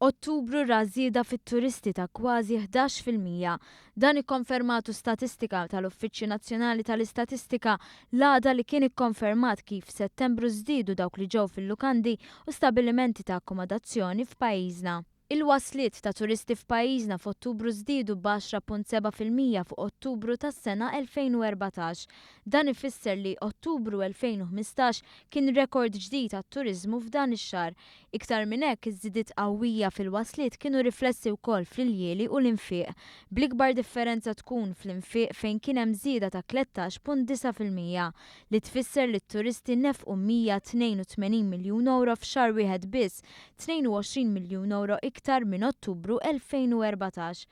Ottubru ra żieda fit-turisti ta' kważi 11%. Dan ikkonfermatu statistika tal-Uffiċċju Nazzjonali tal-Istatistika l-għada li kien ikkonfermat kif f'Settembru żdiedu dawk li ġew fil-lukandi u stabilimenti ta' akkomodazzjoni f'pajjiżna. Il-wasliet ta' turisti f'pajjiżna f'Ottubru żdiedu b'10.7% fuq Ottubru tas-sena 2014. Dan ifisser li Ottubru 2015 kien rekord ġdid għat-turiżmu f'dan ix-xahar. Iktar minn hekk, iż-żidiet qawwija fil-wasliet kienu riflessi wkoll fl-iljieli u l-infiq, bl-ikbar differenza tkun fl-infiq fejn kien hemm żieda ta' 13.9%, li tfisser li t-turisti nefqu 182 miljun ewro f'xahar wieħed biss, 22 miljun ewro iktar minn Ottubru 2014.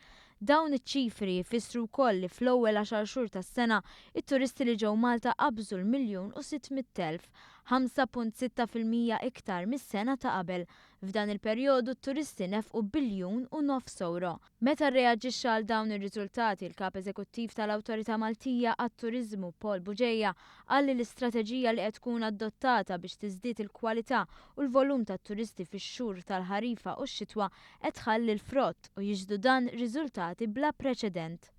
Dawn iċ-ċifri jfissru wkoll li fl-ewwel għaxar xhur tas-sena, it-turisti li ġew Malta qabżu l-miljun u 600,000, 5.6% iktar mis-sena ta' qabel. F'dan il-perjodu t-turisti nefqu biljun u nofs ewro. Meta rreaġixxa għal dawn ir-riżultati, il-Kap Eżekuttiv tal-Awtorità Maltija għat-Turiżmu, Paul Bugeja, qal li l-istrateġija li qed tkun adottata biex tiżdied il-kwalità u l-volum tat-turisti fix-xhur tal-ħarifa u x-xitwa qed tħalli l-frott u jixhdu dan riżultati bla preċedent.